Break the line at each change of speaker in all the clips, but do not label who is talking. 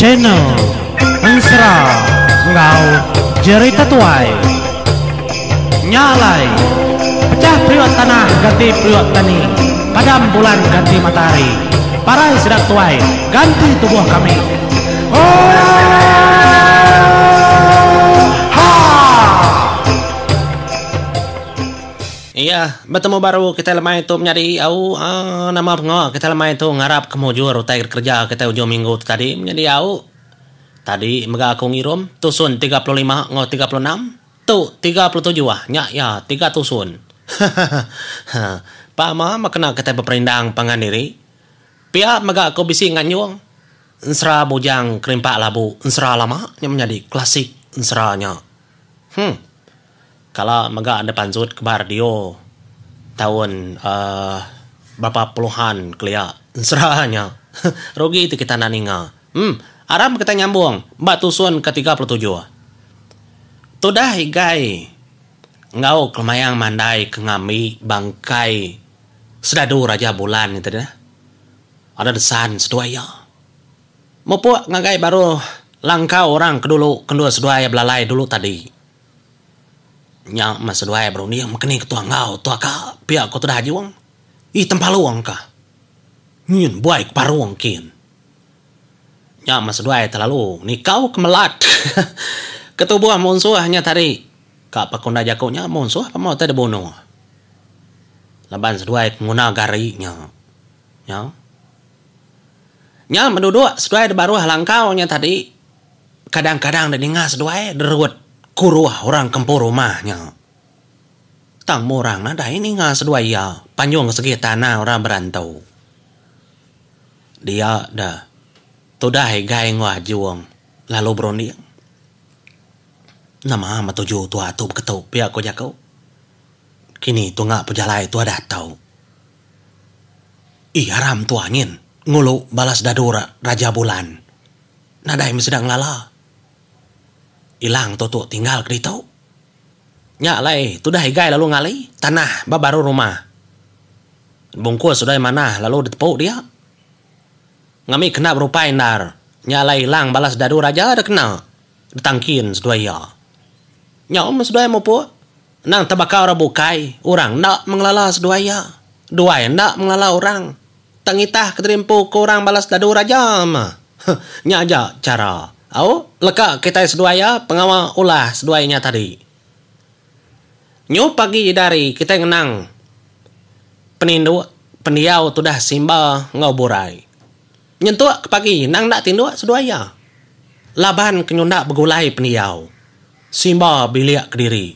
Channel Ensera enggau Jerita Tuai. Nya alai, pecah periuk tanah ganti periuk tani, padam bulan ganti matahari, parai sida tuai ganti tubuh kami. Oohaa!
Iya, betemu baru kitai lemai tu menyadi au aaa nama pengawa kitai lemai tu ngarap ke mujur utai kereja kitai ujung minggu tu tadi menyadi au. Tadi mega aku ngirum tusun 35 enggau 36 tu 37 nya iya tiga tusun. Hahaha. Pama meh kena kitai beperindang pangan diri. Pia mega aku bisi nganjung ensera bujang kerimpak labu ensera lama nya menyadi klasik ensera nya. Huh. Kala mega enda pansut ke ba radio taun uhh berapa puluhan kelia ensera nya. Rugi ti kita enda ninga. Em aram kita nyambung ba tusun ke 37. Tudah igai enggau kelemayang mandai ke ngambi bangkai sedadu Raja Bulan nya tadi nah. Ada desan seduai iya. Mupuk ngagai baruh langkau orang ke dulu ke endur seduai iya belalai dulu tadi. Nya meh seduai berunding mekeni ketua enggau tua ka pia ko tudah ajung. Ih tempalung ka. Nyin buai ke parung kin. Nya meh seduai telalu nikau ke melat ke tubuh munsuh nya tadi. Ka pa kunda jaku nya munsuh pama utai dibunuh. Laban seduai ke nguna gari nya. Nya. Nya meh duduk seduai dibaruh langkau nya tadi. Kadang-kadang dek ninga seduai derut kuruh orang ke empu rumah nya. Tang mu orang nadai ninga seduai iya panjung segi tanah orang berantu. Dia deh tudah igai enggau ajung lalu berunding. Nama meh tuju tua tu beketu pia ku jaku. Kini tunga pejalai tua datu. Ih aram tua nyin ngulu bala sedadu Raja Bulan. Nadai meh sida ngelala. Ilang tu tu tinggal ke ditu. Nya alai tudah igai lalu ngali tanah ba baru rumah. Bungkus udah manah lalu ditepu dia. Ngambi kena berupai endar. Nya alai ilang bala sedadu raja da kena betangkin seduai iya. Nya meh seduai mupuk. Endang tebaka orang bukai, orang enda mengelala seduai iya. Duai enda mengelala orang. Tang ngitah kediri empu ke orang balas dadu raja meh. Nya aja chara. Au, leka kitai seduai iya pengawa ulah seduai nya tadi. Nyu pagi dari kitai ngenang peninduk pendiau tudah Simba enggau Burai. Nyentuk ke pagi endang enda tinduk seduai iya. Laban ke nyunda begulai pendiau. Simba bilik kediri,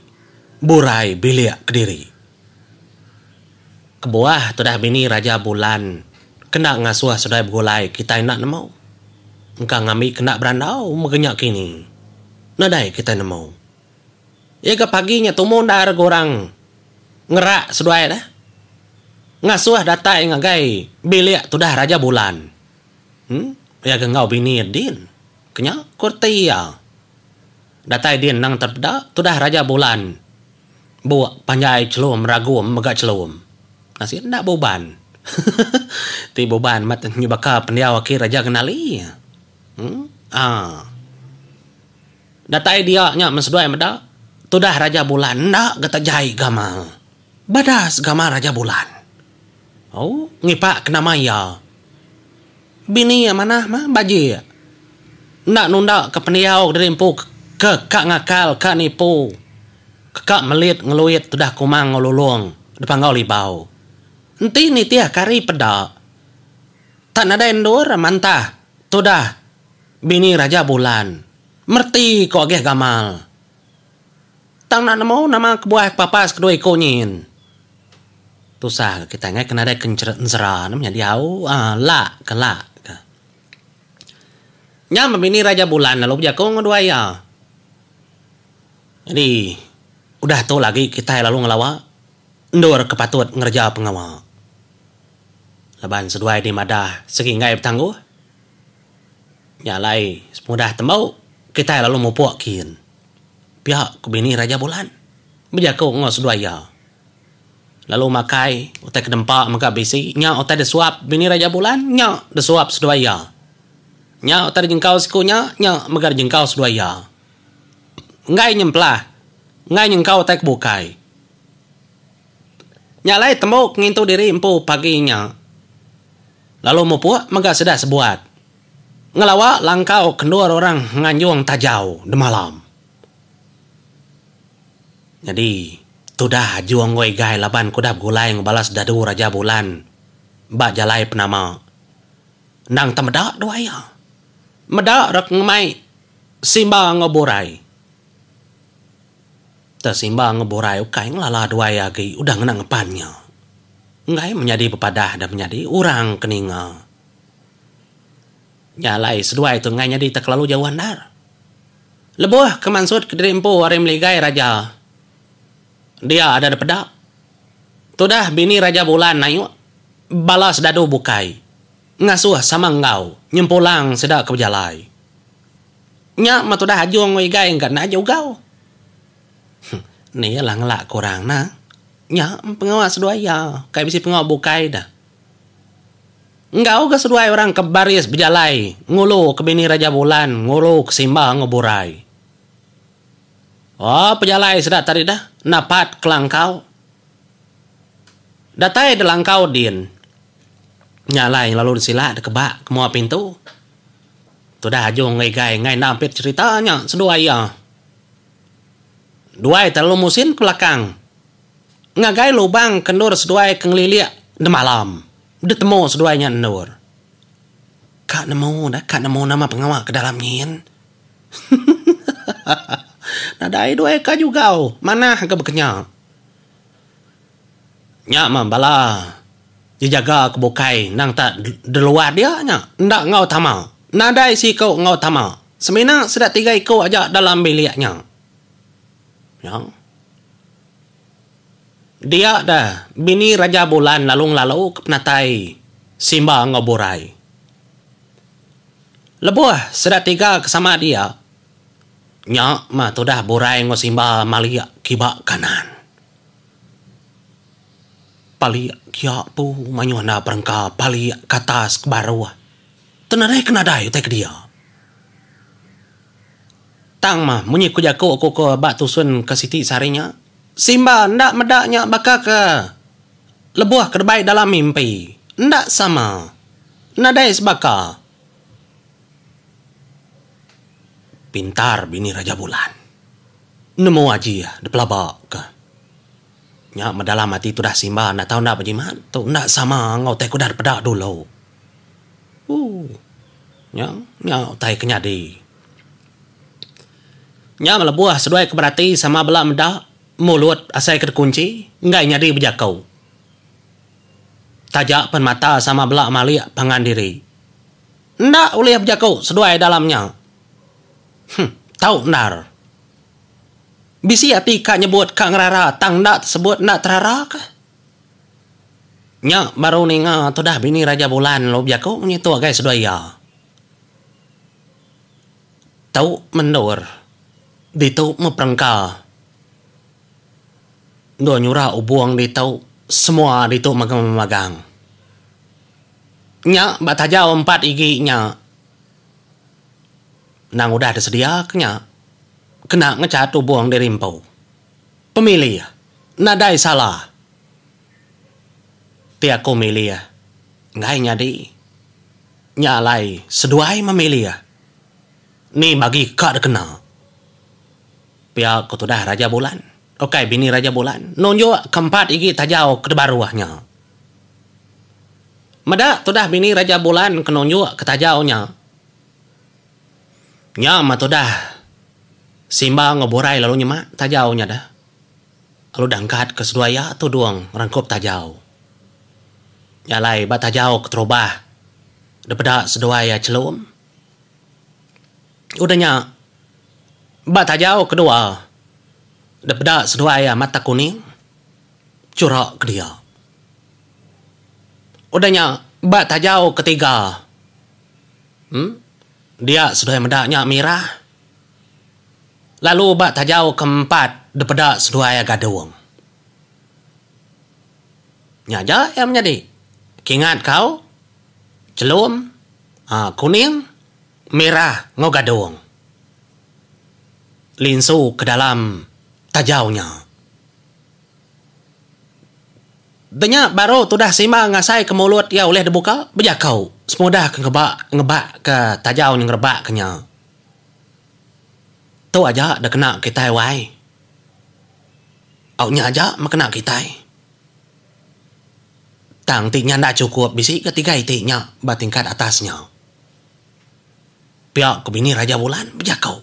Burai bilik kediri. Kebuah tudah bini Raja Bulan kena ngasuh seduai begulai kitai enda nemu. Engka ngambi kena berandau mega nya kini. Nadai kitai nemu. Iya ga pagi nya tumu endar ga orang ngerak seduai deh. Ngasuh datai ngagai bilik tudah Raja Bulan. Em iya ga enggau bini iya din. Ke nya ku reti iya. Datai din endang tepeda tudah Raja Bulan. Buk panjai chelum ragum mega chelum. Nasit enda buban. Ti buban mat nyu baka pendiau aki Raja Genali. Aa. Datai dia nya men seduai meda tudah Raja Bulan enda ga tajai gamal. Badas gamal Raja Bulan. Au ngipak ke nama iya. Bini iya manah mah bajik. Enda nunda ke pendiau diri empu ke ka ngakal ka nipu ke ka melit ngeluit tudah kumang enggau lulong dipanggau libau. Enti nitih ke hari peda tak nadai endur mantah tudah bini Raja Bulan mereti ko agih gamal. Tang enda nemu nama kebuah kepapas kedua iku nyin. Tusah ga kitai ngai ke nadai ke ensera ne menyadi au aaa lak ke lak ke. Nya meh bini Raja Bulan lalu bejaku enggau dua iya. Nyadi udah tu lagi kitai lalu ngelawa endur ke patut ngereja pengawa. Laban seduai di madah sigi enggai betangguh. Nya alai sepengudah tembu kitai lalu mupuk kin. Pia ku bini Raja Bulan bejaku enggau seduai iya. Lalu makai utai ke dempa mega bisi nya utai disuap bini Raja Bulan nya disuap seduai iya. Nya utai dijengkau siku nya, nya mega dijengkau seduai iya. Enggai nyempelah, enggai nyengkau utai ke bukai. Nya alai tembu ke ngintu diri empu pagi nya. Lalu mupuk mega sida sebuat ngelawa langkau ke endur orang nganjung tajau demalam. Nyadi, tudah Ajung enggau Igai laban ke udah begulai enggau bala sedadu Raja Bulan ba jalai penama. Endang temeda duai iya. Meda rek ngemai Simba enggau Burai. Te Simba enggau Burai ukai ngelala duai iya agi udah ngena ngepan nya. Enggai menyadi bepadah da menyadi orang ke ninga. Nya alai seduai tu enggai nyadi te kelalu jauh endar. Lebuh ke mansut kediri empu ari meligai raja dia ada dipeda. Tudah bini Raja Bulan nayuk bala sedadu bukai ngasuh sama enggau nyempulang sida ke bejalai. Nya meh tudah Ajung enggau Igai engka enda jugau. Ni lah ngelak ke orang ne. Nya pengawa seduai iya kai bisi pengawa bukai dah. Enggau ga seduai orang ke baris bejalai ngulu ke bini Raja Bulan ngulu ke Simba enggau Burai. Oh pejalai sida tadi dah napat ke langkau. Datai da langkau din nya alai lalu disila dikeba ke mua pintu. Tudah Ajung enggau Igai enggai enda ampit cherita nya seduai iya. Duai terlalu musin ke belakang ngagai lubang ke endur seduai ke ngelilik demalam. Ditemu seduai nya endur. Ka nemu dah, ka nemu nama pengawa ke dalam nyin. Nadai duai ka jugau, manah ga bekenya. Nya mah bala jejaga ke bukai endang tak deluar dia nya, enda enggau tama. Nadai siku enggau tama. Semina sida tiga iku aja dalam bilik nya. Nya. Dia deh bini Raja Bulan lalu ngelalu ke penatai Simba enggau Burai. Lebuh sida tiga ke sama dia, nya mah tudah Burai enggau Simba malik kiba kanan. Palik kia pu mayuh enda perengka palik ke atas ke baruh. Tenadai ke nadai utai ke dia. Tang mah munyi ku jaku aku ke ba tusun ke siti sehari nya. Simba enda meda nya baka ke lebuh ke debai dalam mimpi. Enda sama. Nadai sebaka. Pintar bini Raja Bulan. Nemu aji dipelaba ke. Nya meh dalam ati tudah Simba enda tau enda bejimat tu enda sama enggau utai ke udah dipeda dulu. Ooh. Nya nya utai ke nyadi. Nya melebuh seduai ke berati sama bela meda mulut asai ke dikunchi enggai nyadi bejaku. Taja pen mata sama bela malik pangan diri. Enda ulih bejaku seduai dalam nya. Huh, tau endar. Bisi ati ka nyebut ka ngerara tang enda tesebut enda terara kah. Nya baru ninga tudah bini Raja Bulan lalu bejaku munyi tu agai seduai iya. Tu mendur ditu meh perengka endur nyura ubung ditu semua ditu magang-magang. Nya ba tajau empat igi nya endang udah disedia ke nya kena ngechat ubung diri empu. Pemilih nadai salah ti aku milih enggai nyadi. Nya alai seduai memilih ni bagi ka dikena. Pia ku tudah Raja Bulan, ukai bini Raja Bulan, nunjuk ke empat igi tajau ke dibaruh nya. Meda tudah bini Raja Bulan ke nunjuk ke tajau nya. Nya meh tudah Simba enggau Burai lalu nyemak tajau nya deh. Lalu dangkat ke seduai iya tudung rangkup tajau. Nya alai ba tajau keterubah dipeda seduai iya chelum. Udah nya ba tajau kedua dipeda seduai iya mata kuning chura ke dia. Udah nya ba tajau ketiga uhh dia seduai meda nya mirah lalu ba tajau keempat dipeda seduai iya gadung. Nya aja iya menyadi. Kingat kau, chelum, kuning. Mirah enggau gadung. Linsu ke dalam tajau nya. Da nya baru tudah Simba ngasai ke mulut iya ulih dibuka bejaku semudah ke ngebak ngebak ke tajau nya ngerebak ke nya. Tu aja da kena kitai wai. Au nya aja meh kena kitai. Tang ti nya enda chukup bisi ga tiga iti nya ba tingkat atas nya. Pia ku bini Raja Bulan bejaku.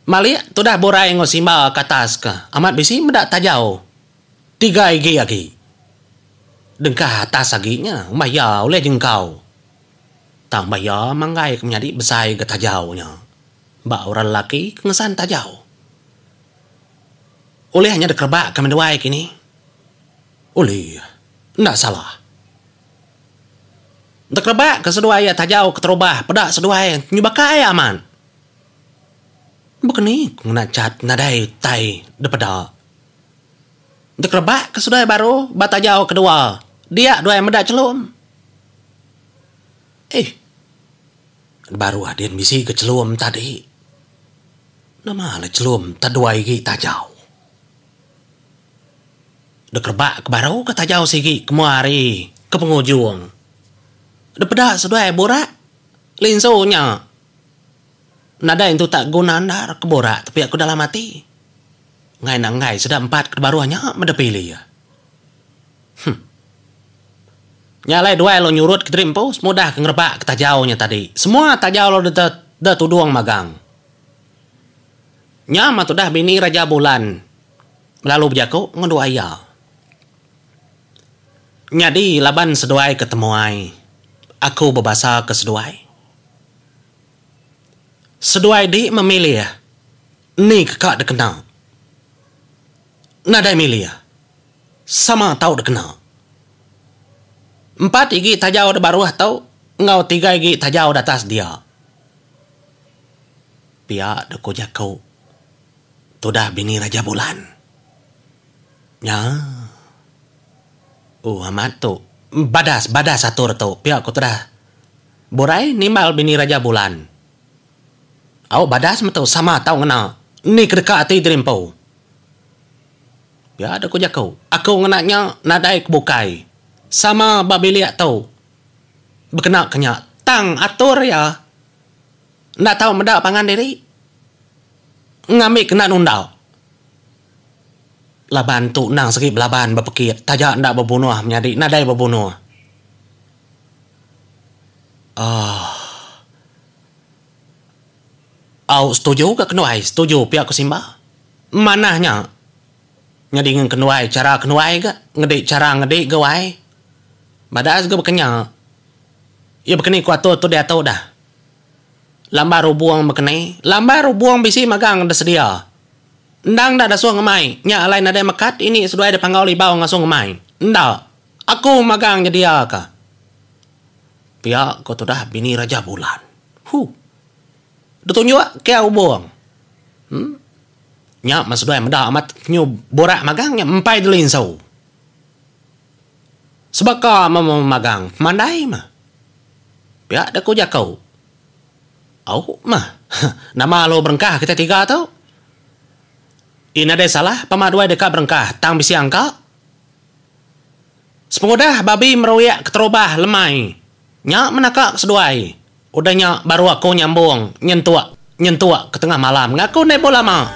Malik tudah burai enggau Simba ke atas ke amat bisi meda tajau tiga igi agi. Dengkah atas agi nya umbah iya ulih jengkau. Tang umbah iya manggai ke menyadi besai ga tajau nya ba orang lelaki ke ngesan tajau. Ulih nya dikerebak ke menduai kini. Ulih. Enda salah. Dikerebak ke seduai iya tajau keterubah peda seduai nyu baka ai amat. Baka ni ku ngena chat nadai utai dipeda. Dikerebak ke seduai baru ba tajau kedua dia duai meda chelum. Eh. Baru adin bisi ke chelum tadi. Nama le chelum tak dua igi tajau. Dikerebak ke baru ke tajau sigi ke mua hari ke pengujung. Dipeda seduai burak linsu nya. Nadai entu tak guna endar ke burak tepi aku dalam ati. Enggai enda enggai sida empat ke baruh nya meda pilih. Huh. Nya alai duai lalu nyurut kediri empu semudah ke ngerebak ke tajau nya tadi. Semua tajau lalu ditudung magang. Nya mah tudah bini Raja Bulan lalu bejaku enggau dua iya. Nyadi laban seduai ke temuai, aku bebasa ke seduai. Seduai di memilih ni ke ka dikena. Nadai milih, sama tau dikena. Empat igi tajau da baruh tu enggau tiga igi tajau da atas dia. Pia deh ku jaku tudah bini Raja Bulan. Nya. Ooh amat tu. Badas badas atur tu pia ku tudah Burai nimbal bini Raja Bulan. Au badas meh tu sama tau ngena ni ke deka ati diri empu. Pia deh ku jaku. Aku ngena nya nadai ke bukai. Sama ba bilik tu bekena ke nya tang atur iya. Enda tau meda pangan diri ngambi kena nunda. Laban tu endang segi belaban bepekit taja enda bebunuh menyadi nadai bebunuh. Aaa. Au setuju ga kenduai setuju pia ku Simba. Manah nya. Nyadi ngan kenduai chara kenduai ga ngedi chara ngedi ga wai. Badas ga baka nya. Iya baka ni ku atur tu diatu dah. Lambar ubung bekeni. Lambar ubung bisi magang da sedia. Endang enda dasuh ngemai. Nya alai nadai mekat ini seduai da Panggau Libau ngasuh ngemai. Enda. Aku magang nyediaka. Pia ko tudah bini Raja Bulan. Huh. Ditunjuk kia ubung. Em. Nya men seduai meda amat nyu burak magang nya empai delinsu. Sebaka meh magang pemandai meh. Pia deh ku jaku. Au meh. Nama lalu berengkah kitai tiga tu? Ih nadai salah pama duai deka berengkah tang bisi angka. Sepengudah babi meruik keterubah lemai nya menaka seduai. Udah nya baru aku nyambung nyentuk nyentuk ke tengah malam ngaku ndai bul lama.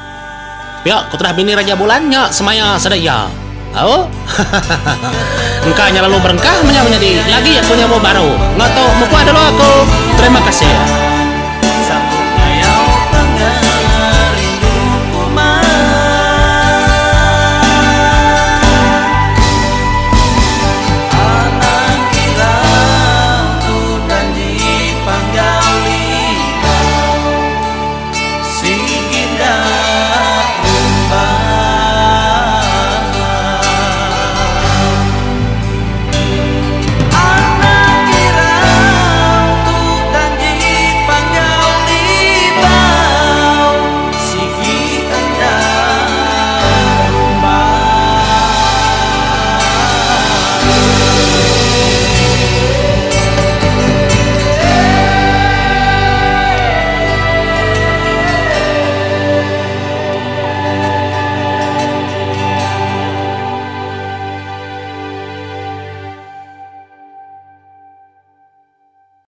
Pia ku tudah bini Raja Bulan nya semaya sida iya. Au. Hahaha. Engka nya lalu berengkah menya menyadi lagi aku nyambung baru. Enggau tu mupuk dulu aku. Terima kasih.